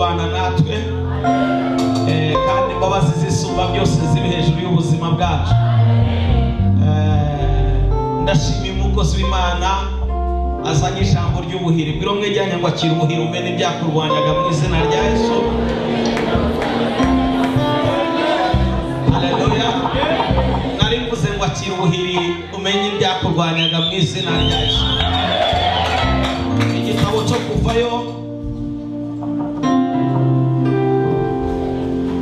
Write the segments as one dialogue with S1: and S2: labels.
S1: kubana natwe, kandi imbabazi zisumba byose zibe hejuru y'ubuzima bwacu. Ndashimira umukozi w'Imana azanye ijambo ry'ubuhiri. Bwira mwegeranye ngo akira ubuhiri umene ibyakurwanyaga mu izina rya Yesu. Haleluya. Nari mvuze ngo akira ubuhiri umenye ibyakurwanyaga mu izina rya Yesu. Igitabo cyo Kuvayo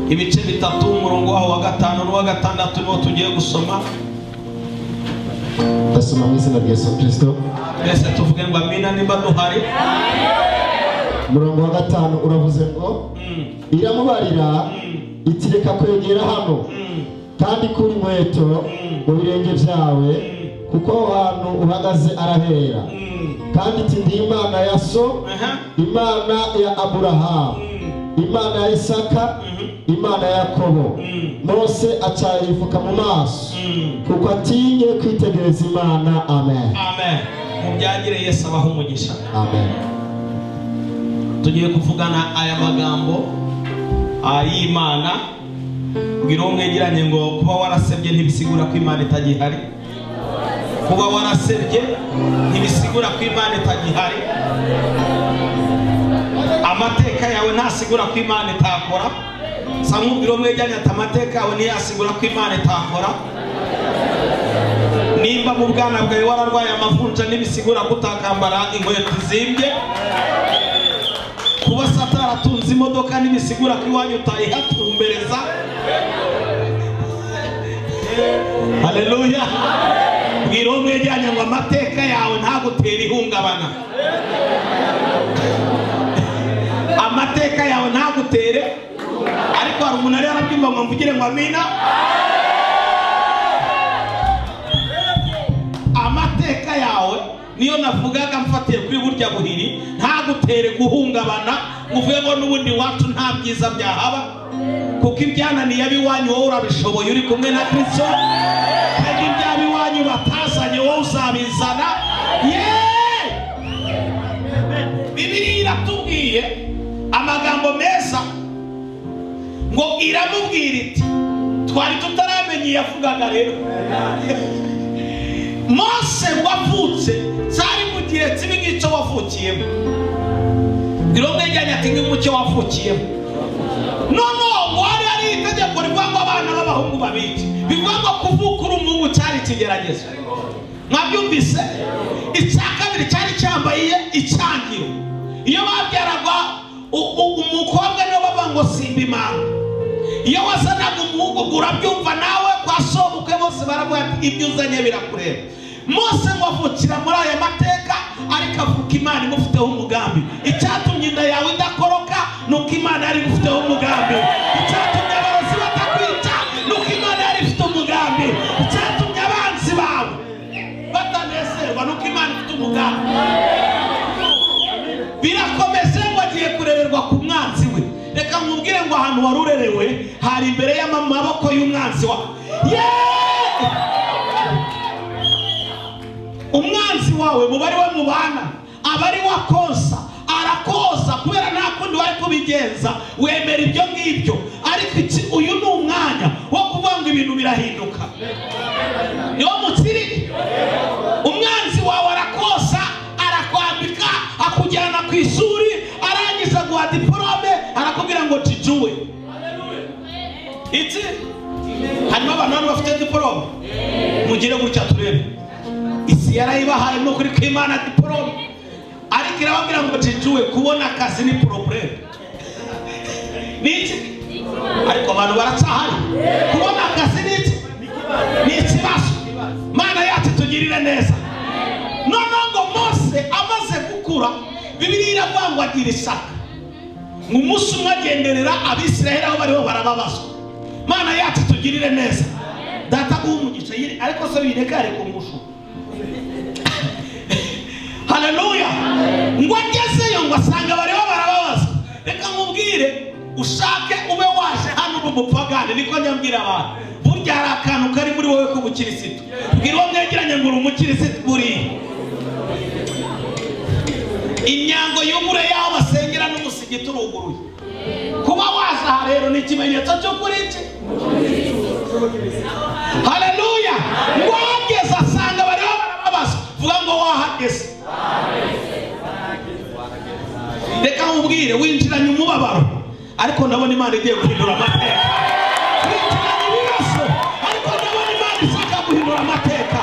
S1: ibice bitatu umurongo waho wa 5 n'uwa 6 niwo tugiye gusoma.
S2: Ndasoma mu izina rya Yesu Kristo.
S1: Twese tuvuge ngo amina nimba duhari.
S2: Umurongo wa 5 uravuze ngo iramubarira iti reka kwegera hano kandi kuri inkweto mu birenge byawe, kuko aho hantu uhagaze arahera. Kandi iti ndi Imana ya so, Imana ya Aburahamu, Imana ya Isaka, Imana ya Yakobo. Mose aca yifuka mu maso kuko atinye kwitegereza Imana. Amen.
S1: Amen. Mubyagire Yesu abaha umugisha.
S2: Amen.
S1: Tugiye kuvugana aya magambo y'Imana. Bwira uwo mwegeranye ngo kuba warasebye ntibisigura ko Imana itagihari. Kuba warasebye ntibisigura ko Imana itagihari. Amateka yawe ntasigura ko Imana itakora. Samubwira uwo mwegeranye ati amateka yawe ntiyasigura ko Imana itakora. Nimba mu bwana bwawe wararwaye amavunja ntibisigura ko utakambara inkweto zimbye. Kuba Satani atunze imodoka ntibisigura ko iwanyu utayihatumbereza. Haleluya. Bwira uwo mwegeranye ngo amateka yawe ntagutera ihungabana. Amateka yawe ntagutere. Ariko hari umuntu ari yarabyumva ngo mvugire ngo amina. Amateka yawe niyo navugaga mfatiye kuri burya buhiri ntagutere guhungabana ngo uvuge ngo n'ubundi wacu nta byiza byahaba, kuko ibyananiye abiwanyu wowe urabishoboye uri kumwe na Kristo, kandi ibyabiwanyu batazanye wowe uzabizana. Bibiliya iratubwiye amagambo meza ngo iramubwira iti twari tutaramenya yavugaga rero. Mose wavutse cyari mu gihe kibi nk'icyo wavukiyemo. Bwira uwo mwegeranye ati nk'umucyo wavukiyemo. Noneho ngo hari hari itegeko rivuga ngo abana b'abahungu babice, bivuga ngo kuvuka uri umuhungu cyari ikigeragezo. Mwabyumvise? Icya kabiri cyari cyambaye icyangiro. Iyo babyaraga umukobwa niyo bavuga ngo simba imanga. Iyo wazanaga umuhungu urabyumva nawe kwa sobukwe bose baravuga ati ibyo uzanye birakureba. Mose ngo avukira muri aya mateka, ariko avuka Imana imufiteho umugambi. Icyatumye inda yawe idakoroka nuko Imana yari imufiteho umugambi. Icyatumye abarozi batakwica nuko Imana yari ifite umugambi. Icyatumye abanzi bawe batanezerwa nuko Imana ifite umugambi. Birakomeze ngo agiye kurererwa ku mwanzi we. Reka nkubwire ngo ahantu wari urerewe hari imbere y'amaboko y'umwanzi wawe. Umwanzi wawe mubari we mubana abari wakosa arakoza kubera nta kundi wari kubigenza, wemera ibyo ngibyo. Ariko uyu ni umwanya wo kuvuga ngo ibintu birahinduka. Niwo mukiri. Umwanzi wawe arakosa, arakwambika, akujyana ku ishuri, arangiza guha diplome, arakubwira ngo jijuwe. Iki harimo abantu hano bafite diplome, mugire gutya turebe. Isi yarayibahaye no kuri kw'Imana diplome, ariko irababwira ngo jijuwe. Kubona akazi ni problème. Ni iki? Ariko abantu baracahari. Kubona akazi ni iki? Ni ikibazo. Mana yacu tugirire neza. Noneho ngo Mose amaze gukura, Bibiliya iravuga ngo agira isaka. Ngo umunsi umwe agenderera Abisirayeli aho bariho barababazwa. Mana yacu tugirire neza. Data guha umugisha, ariko se bireka ariko ngushu. Haleluya. Ngo agezeyo ngo asanga bariho barababazwa. Reka nkubwire, ushake ube waje hano uri umupagani, niko nyambwira abantu. Burya hari akantu kari muri wowe k'ubukirisitu. Bwira uwo mwegeranye ngo uri umukirisitu buriya. Imyango yubure y'aho basengera n'umusigiti uruguruye. Kuba waza aha rero ni ikimenyetso cyo kuri iki. Haleluya. Wageze asanga bariho barababaza. Vuga ngo wahageze. Reka nkubwire, winjiranye umubabaro, ariko ndabona Imana igiye guhindura amateka. Winjiranye ibibazo, ariko ndabona Imana ishaka guhindura amateka.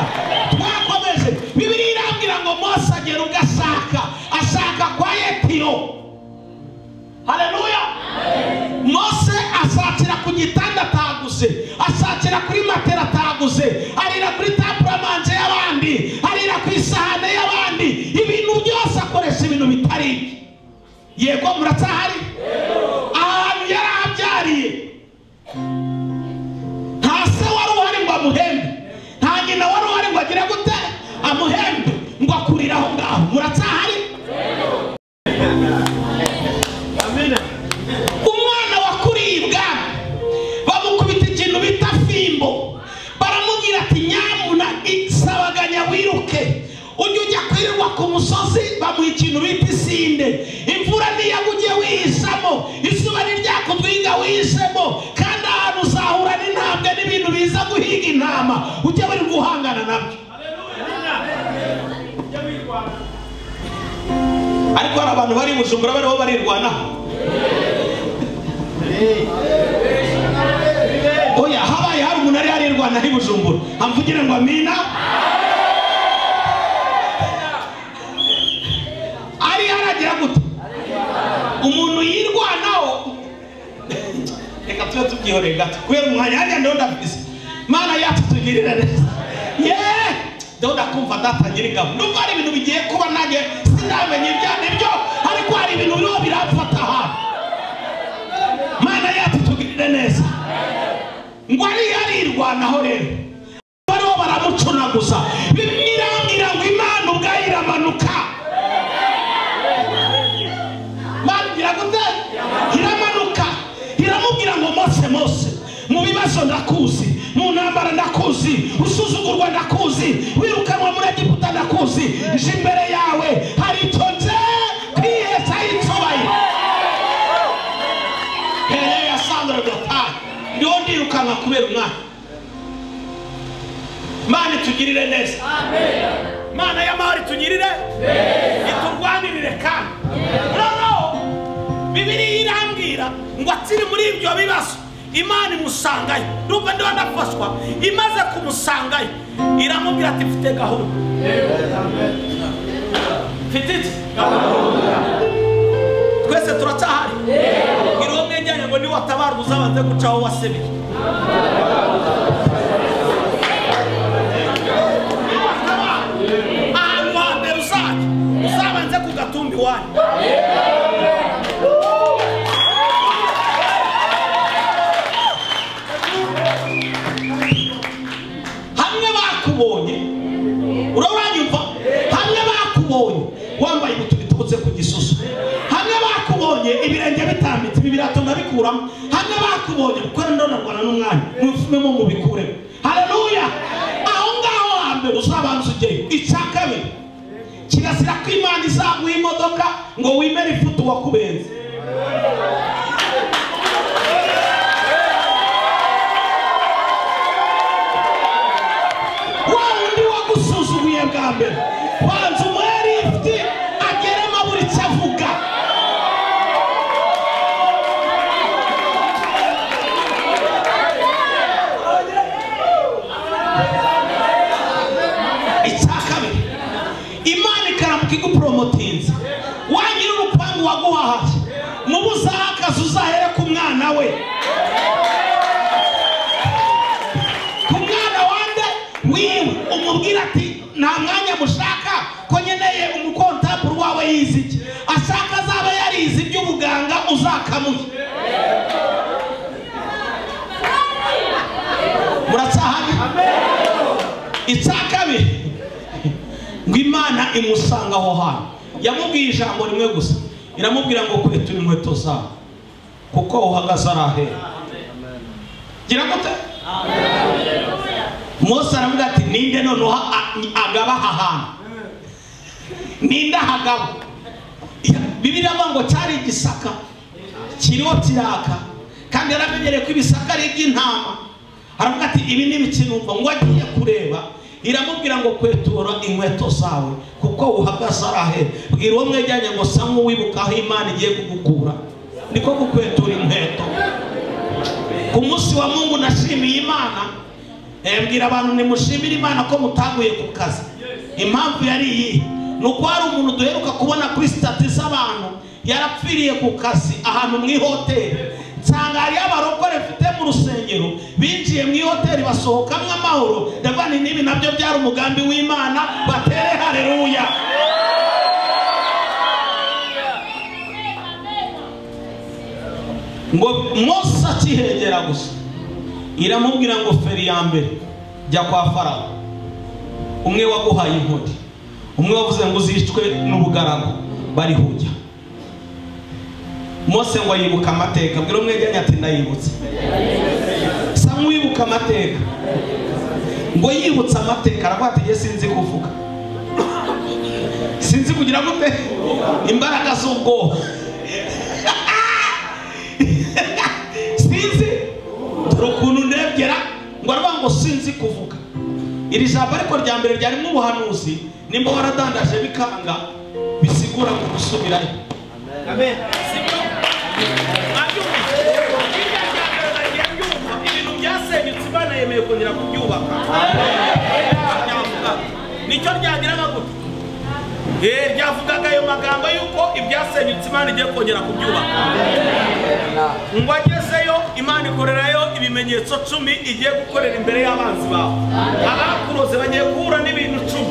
S1: Twakomeje. Bibiliya irambwira ngo Mose agera ubwo ashaka kwa Yetiro. Haleluya. Mose asakira ku gitanda ataguze, asakira kuri matera ataguze, arira kuri tapuramanje y'abandi, arira ku isahane y'abandi, ibintu byose akoresha ibintu bitari ibye. Yego muracyahari? Ahantu yari abyariye nta se wari uhari ngo amuhembe, nta nyina wari uhari ngo agire gute amuhembe, ngo akurire aho ngaho. Muracyahari? Umwana wakuriye ibwami bamukubita ikintu bita fimbo, baramubwira ati nyamuna isabaganya wiruke, ujye ujya kwirirwa ku musozi. Bamuha ikintu bita isinde, imvura niyagugiye wihishamo, izuba niryakutwiga wihishemo, kandi ahantu uzahura n'intambwe n'ibintu biza guhiga intama, ujye bari guhangana nabyo. Ariko hari abantu bari Bujumbura bariho barirwanaho. Oya, habaye hari umuntu ari yarirwanaho i Bujumbura, amvugire ngo amina. Ari haragira gute umuntu yirwanaho? Reka tube tubyihoreye gato kubera umwanya hariya ndiho ndabizi. Mana yacu tugirire neza. Yeee, ndiho ndakumva data nyir'ingabo. Nubwo hari ibintu bigiye kuba nanjye sinamenya ibyo aribyo, ariko hari ibintu biriho biramfata ahantu. Mana yacu tugirire neza. Ngo ari yarirwanaho rero, bariho baramucunaguza. Bibiliya ngo Imana ubwayo iramanuka. Iramanuka iramubwira ngo Mose, Mose, mu bibazo ndakuzi, mu ntambara ndakuzi, usuzugurwa ndakuzi, wirukanwa muri Egiputa ndakuzi, nje imbere yawe hari icyo nje kwihesha icyubahiro. Here ya Sandra Dota, ndiho ndirukanka kubera umwana. Mana itugirire neza. Mana y'amahoro itugirire neza, iturwanirire kandi. Bibiliya irambwira ngo akiri muri ibyo bibazo Imana imusangayo. Ndumva ndiho ndafashwa. Imaze kumusangayo iramubwira ati mfite gahunda. Mfite iki? Twese turacyahari. Bwira uwo mwegeranye ngo niwatabarwa uzabanze guca aho wasebeye. Ahantu hambere uzajya uzabanze ku gatumbi iwanyu. Hamwe bakubonye, uranyumva? Hamwe bakubonye wambaye ibutu bitubutse ku gisusu, hamwe bakubonye ibirenge bitambitse, ibi birato ndabikuramo, hamwe bakubonye gukora ndonarwana n'umwanya mufumemo mubikuremo. Haleluya. Aho ngaho hambere uzabanza ujyeyo. Icya kabiri, kirazira ko Imana izaguha imodoka ngo wimere ifutu wakubenze. Wa wundi wagusuzuguye bwa mbere, banza umuhe lifuti ageremo abura icyo avuga. Icya kabiri, Imana ikaramuka igupromotinze, wagira urupangu waguhahaye, mubuzaho akazi uzahere ku mwana we, ku mwana wande wiwe, umubwira ati nta mwanya mushaka ko nkeneye umukontabure wawe yize iki, ashaka azaba yarize iby'ubuganga uzakamuye. Muracyahari? Icya kabiri, ngo Imana imusanga aho hantu, yamubwiye ijambo rimwe gusa, iramubwira ngo kwetura inkweto zawe kuko uhagaze ari ahera. Gira gute? Mose aravuga ati ninde noneho agaba aha hantu? Ninde ahagaba? Bibiliya ivuga ngo cyari igisaka. kiriho kiraka, kandi yaramenyereye ko ibisaka ari iby'intama. Aravuga ati ibi ni ibiki numva? Ngo agiye kureba, iramubwira ngo kwetura inkweto zawe kuko uhagaze arahe. Bwira uwo mwegeranye ngo sa nk'uwibuka aho Imana igiye kugukura, niko gukwetura inkweto. Ku munsi wa Mungu nashimiye Imana, mbwira abantu nimushimire Imana ko mutaguye ku kazi. Impamvu yari iyi, ni uko hari umuntu duheruka kubona kuri stati z'abantu yarapfiriye ku kazi ahantu mu ihoteli. Nsanga hariyo abarokore mfite mu rusengero binjiye mu ihoteli basohokamwo amahoro. Ndavuga nti n'ibi nabyo byari umugambi w'Imana, batere haleluya. Ngo Mose akihegera gusa, iramubwira ngo feri ya mbere jya kwa Farawo, umwe waguhaye inkoni, umwe wavuze ngo uzicwe n'ubugaragu, barihujya. Mose ngo yibuka amateka. Bwira umwegeranye ati ndayibutse. Sa nk'uwibuka amateka. Ngo yibutse amateka, aravuga ati jye sinzi kuvuga, sinzi kugira gute, imbaraga z'ubwoba sinzi, dore ukuntu ndebgera. Ngo aravuga ngo sinzi kuvuga. Iri jambo ariko rya mbere ryarimo ubuhanuzi, nimba waradandaje bikanga bisigura ngo gusubirayo. Amen. Ibintu byasenyutse Imana yemeye kongera kubyubaka. Nicyo ryagiraga gute? Ryavugaga ayo magambo yuko ibyasenyutse Imana igiye kongera kubyubaka. Ngo agezeyo Imana ikorerayo ibimenyetso 10 igiye gukorera imbere y'abanzi bawe. Abakuroze bagiye guhura n'ibintu 10.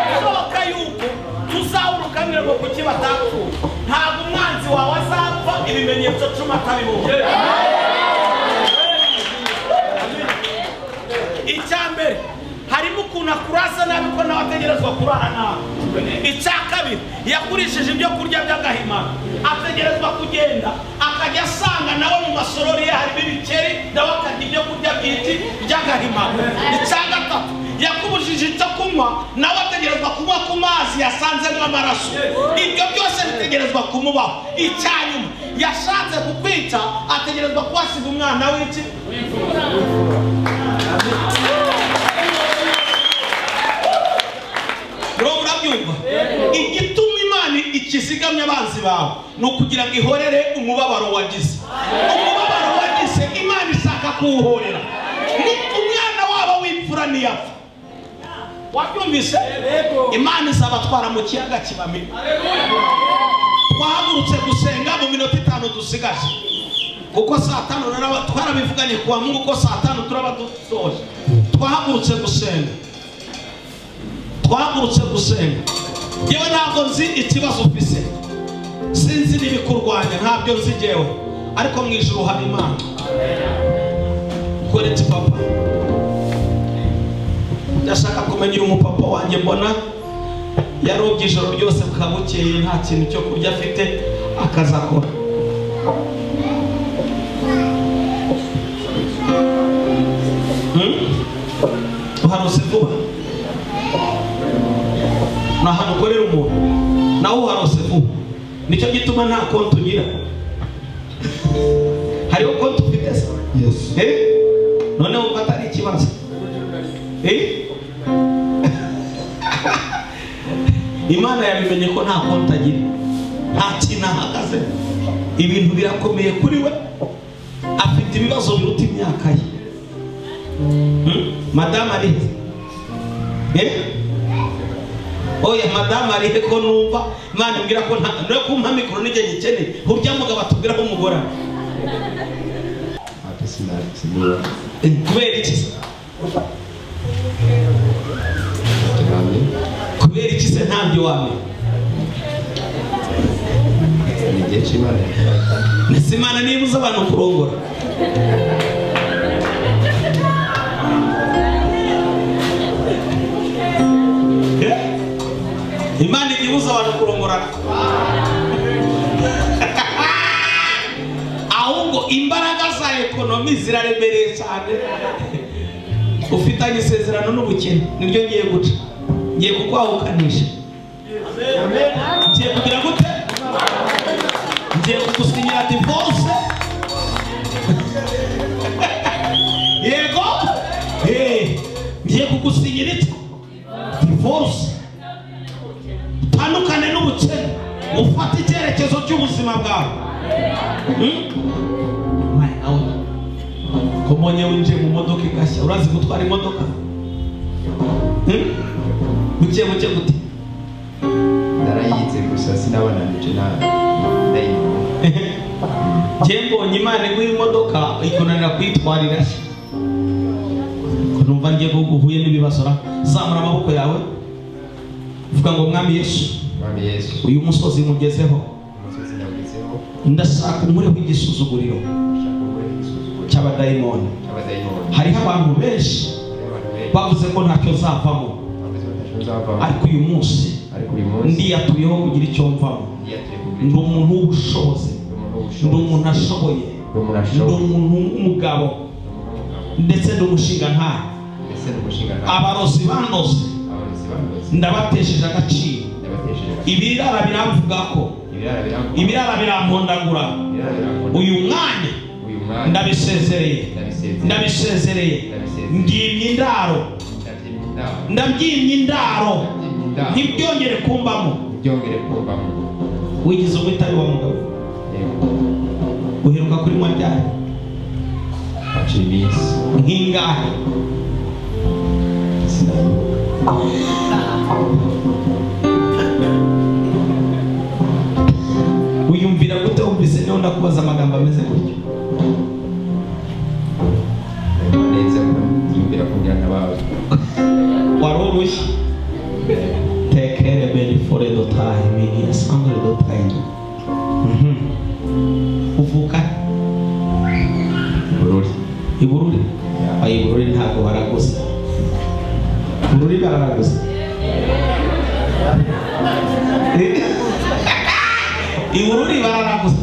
S1: Bishoboka yuko tuzawurukanira ngo kuki batapfuye. Ntabwo umwanzi wawe azapfa ibimenyetso 10 atabibonye. Icya mbere harimo ukuntu akuraza nabi ko nawe ategerezwa kurara nabi. Icya kabiri yakurishije ibyo kurya by'agahimano, ategerezwa kugenda akajya asanga nawe mu masorori ye harimo ibikeri, nawe akarya ibyo kurya byinshi by'agahimano. Icya gatatu yakubujije icyo kunywa, nawe ategerezwa kunywa ku mazi yasanzemo amaraso. Ibyo byose bitegerezwa kumubaho. Icya nyuma yashatse kukwica, ategerezwa kuhasiga umwana w'iki. Murabyumva? Igituma Imana ikizigamye abanzi bawe ni ukugira ngo ihorere umubabaro wagize. Umubabaro wagize Imana ishaka kuwuhorera. Ni umwana wabo w'imfura niyapfa. Wabyumvise? Imana izabatwara mu kiyaga kibamira. Twahagurutse gusenga mu minota 5 dusigaje, kuko saa 5 twarabivuganye kuwa Mungu ko saa 5 turaba dusoje. Twahagurutse gusenga, twahagurutse gusenga. Yewe ntabwo nzi ikibazo ufise, sinzi n'ibikurwanya, ntabyo nzi jewe, ariko mu ijuru hari Imana. Kweretse papa, ndashaka kumenya uyu mupapa wanjye mbona yarobye ijoro ryose bukabukeye nta kintu cyo kurya afite, akazakora. Uharose vuba, ni ahantu ukorera umuntu nawe uharose vuba. Nicyo gituma nta konti ugira. Hariho konti ufite se? Noneho wumva atari ikibazo. Imana yabimenye ko nta konti agira, nta kintu ahagaze, ibintu birakomeye kuri we, afite ibibazo biruta imyaka ye. Madamu ari he? Oya madamu ari he ko numva Imana imbwira ko nta no kumpa mikoro nijye nyikeneye, urya mugabo atubwira ko umugora. Kubera iki? Kubera iki se ntabyo wamenye? Nese Imana niba uzi abantu kurongora. Imana igibuza abantu kurongorana. Ahubwo imbaraga za ekonomi ziraremereye cyane. Ufitanye isezerano n'ubukene, niryo ngiye guca. Ngiye kukwahukanisha. Ngiye kugira gute? Ngiye kugusinyira divorce. Yego? Ngiye kugusinyira iki? Divorce. Tandukane n'ubukene, ufate icyerekezo cy'ubuzima bwawe. Komonye winjiye mu modoka igashya, urazi gutwara imodoka? Buke buke gute?
S3: Narayize gusa sinabananije na ndayibona.
S1: Njye mbonye Imana iguha imodoka ikunanira kuyitwara irashya. Numva ngiye guhuye n'ibibazo ra. Zamura amaboko yawe. Vuga ngo Mwami Yesu.
S3: Mwami Yesu.
S1: Uyu musozi mugezeho.
S3: Umusozi ndagezeho.
S1: Ndashaka umure w'igisuzuguriro. Cy'abadayimoni. Hariho abantu benshi bavuze ko ntacyo zavamo. Ariko uyu munsi ndiyatuyeho kugira icyo mvamo. Ndi umuntu w'ubushobozi. Ndi umuntu ashoboye. Ndi umuntu w'umugabo. Ndetse ndi umushinga ntahe. Abarozi bandoze ndabatesheje agaciro. Ibirara biramvuga ko, ibirara birampondagura. Uyu mwanya ndabisezereye, ndabisezereye. Ndimye indaro, ndabyimye indaro, ntibyongere kumbamo. Wigize umwitabi wa mugabo. Uheruka kuri mwa ryari? Nk'ingahe? Wiyumvira gute wumvise niho ndakubaza amagambo ameze gutyo? Wari urushye. Tekere beni fore dotahe mini asangre dotahe. Uvuka
S3: Bururi.
S1: Ibururi? Ayi Bururi ntabwo baraguza. Bururi bararaguza. Ibururi bararaguza.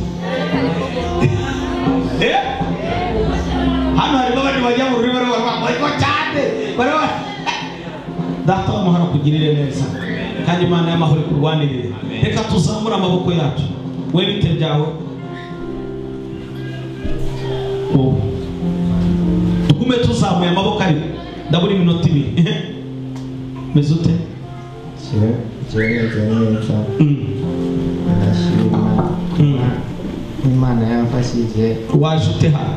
S1: Hano harimo abandi bajya Bururi bariko cyane. Data w'amahoro kugirire neza. Kandi Imana y'amahoro ikurwanirire. Reka tuzamure amaboko yacu. We bite byawe? Tugume tuzamuye amaboko ariko ndabura iminota ibiri. Meze ute?
S4: Ndashima Imana yamfashije.
S1: Waje ute hano?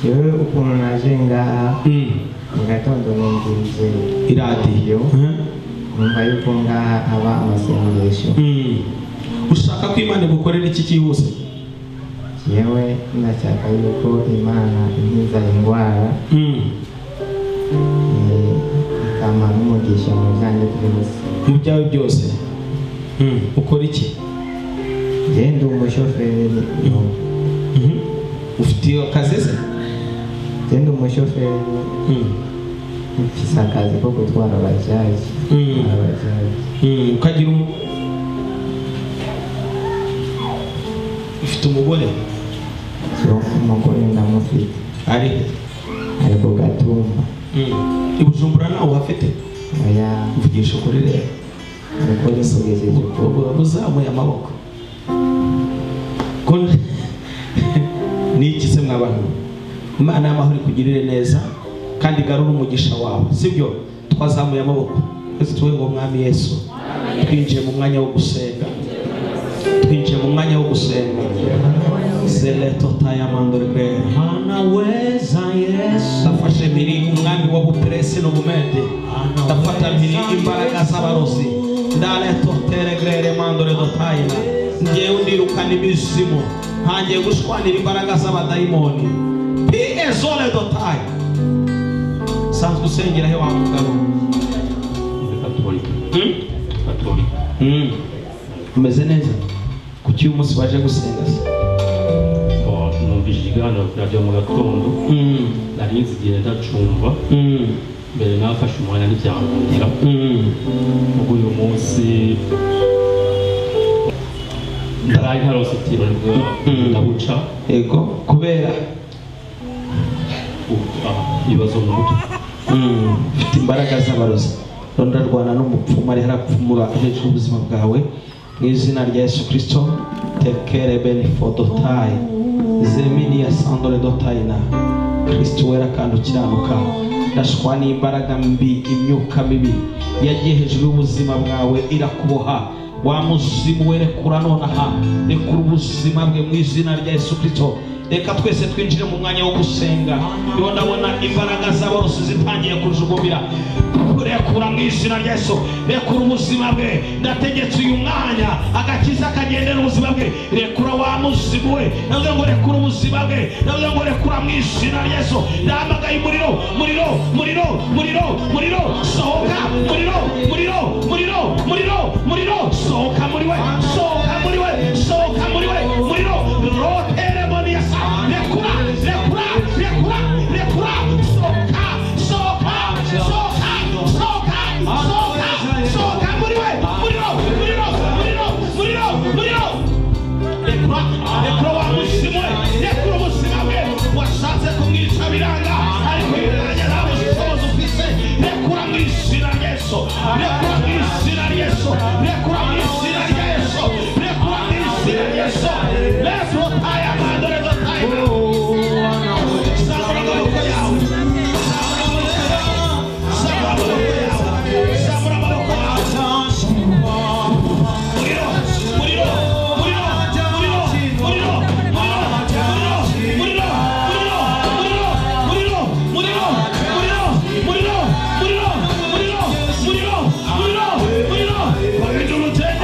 S4: Jewe ukuntu naje ngaha mu gatondo numvise
S1: iradiyo,
S4: numva yuko ngaha haba amasengesho.
S1: Ushaka ko Imana igukorera iki cyihuse?
S4: Yewe ndashaka yuko Imana inkiza indwara, ikampa n'umugisha mu byanjye byose.
S1: Mu byawe byose. Ukora iki?
S4: Njye ndi umushoferi.
S1: Ufite akazi se?
S4: Njye ndi umushoferi. Mfise akazi ko gutwara abajaji.
S1: Ukagira ufite umugore?
S4: Umugore ndamufite.
S1: Ari?
S4: Ari ku Gatumba.
S1: I Bujumbura nawe uhafite?
S4: Oya.
S1: Mvugisha ukuri rero.
S4: Ukuri mvugishije ukuri.
S1: Uzamuye amaboko. Ni iki se mwabantu? Imana y'amahoro ikugirire neza kandi igarure umugisha wawe. Sibyo? Twazamuye amaboko. Twese tuwe ngo Mwami Yesu. Twinjiye mu mwanya wo gusenga. Twinjiye mu mwanya wo gusenga. Ndafashe mpiri umwami wa Buperesi n'Ubumede. Ndafata mpiri imbaraga z'abarozi. Ngewe ndirukana imizimu. Ntangiye gushwanira imbaraga z'abadayimoni. Piezole dotayi. Sanzwe usengera he wa mugabo?
S5: Katolika. Katolika.
S1: Umeze neza? Kuki uyu munsi waje gusenga se?
S5: Numvise ikiganiro kuri radiyo mu gatondo, nari nzi igihe ndacumva, mbere nafashe umwanya ntibyankundira. Ubwo uyu munsi ndaraye ntarose itiro nibwo ndabuca.
S1: Yego, kubera
S5: Ibibazo mu mutwe.
S1: Ufite imbaraga z'abarozi. Ndarwana n'umupfumu ari harapfumura hejuru y'ubuzima bwawe mu izina rya Yesu Kristo. Tekere beni fodotai zemini ya sandore dotaina. Kristo wera kandi ukiranuka, ndashwa n'imbaraga mbi, imyuka mibi yagiye hejuru y'ubuzima bwawe irakuboha. Wa muzimu we, rekura nonaha, rekura ubuzima bwe mu izina rya Yesu Kristo. Reka twese twinjire mu mwanya wo gusenga. Iyo ndabona imbaraga z'abarozi zitangiye kujugumira, rekura mu izina rya Yesu, rekura ubuzima bwe. Ndategetse uyu mwanya agakiza kagendera ubuzima bwe. Rekura wa muzimu we, ndavuze ngo rekura ubuzima bwe, ndavuze ngo rekura mu izina rya Yesu. Ndahamagaye umuriro, muriro, muriro, muriro, muriro, sohoka, muriro, muriro, muriro, muriro, muriro, sohoka muri we, sohoka muri we, sohoka muri we, muriro, rotere moni yasa. Rekura, rekura, rekura, rekura, sohoka, sohoka, sohoka, sohoka, sohoka, sohoka muri we, muriro, muriro, muriro, muriro, muriro. Rekura, rekura wa muzimu we, rekura ubuzima bwe. Washatse kumwica biranga, ariko uyu mwanya nta bushobozi ufise. Rekura mu izina rya Yesu, rekura mu izina rya Yesu, rekura mu izina rya Yesu, rekura mu izina rya Yesu. Rekura mandore dotaya. Zamura amaboko yawe, zamura amaboko yawe, zamura amaboko yawe. Muriro, muriro, muriro, muriro, muriro, muriro, muriro, muriro, muriro, muriro, muriro, muriro, muriro, muriro, muriro, muriro, muriro.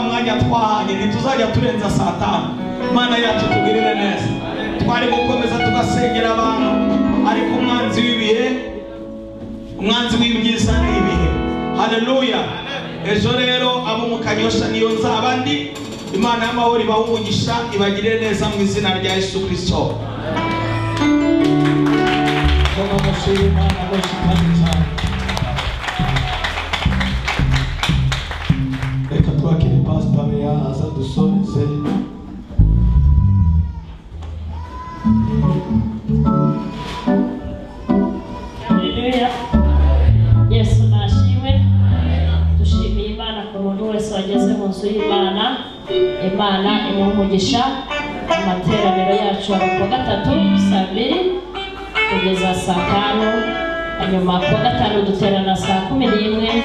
S1: wa mwanya twahanye, ntituzajya turenza saa 5. Imana yacu tugirire neza. Twari gukomeza tugasengera abantu, ariko umwanzi w'ibihe, umwanzi w'ibyiza ni ibihe. Haleluya. Ejo rero abo mu Kanyosha niyo nzaba ndi. Imana y'amahoro ibahe umugisha, ibagirire neza mu izina rya Yesu Kristo.
S6: Reka twakire Pastor Bea aza dusoreze.
S7: Haleluya. Yesu nashimwe. Dushimiye Imana ku muntu wese wageze mu nzu y'Imana. Imana imuhe umugisha. Amateraniro yacu ari kuwa gatatu saa 2 kugeza saa 5, hanyuma kuwa gatanu duterana saa 11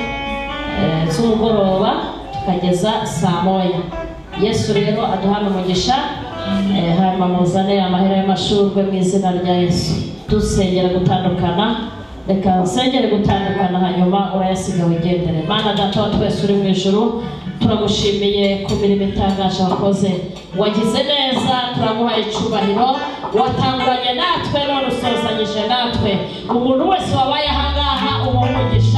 S7: z'umugoroba tukageza saa 1. Yesu rero aduhana umugisha. Hanyuma muzane amahera y'amashurwe mu izina rya Yesu. Dusengera gutandukana, reka nsengere gutandukana, hanyuma urayasiga wigendere. Mana Data wa twese uri mu ijuru, turagushimiye ku mirimo itangaje wakoze, wagize neza, turaguha icyubahiro, watanguranye natwe none usozanyije natwe. Umuntu wese wabaye ahangaha umuha umugisha.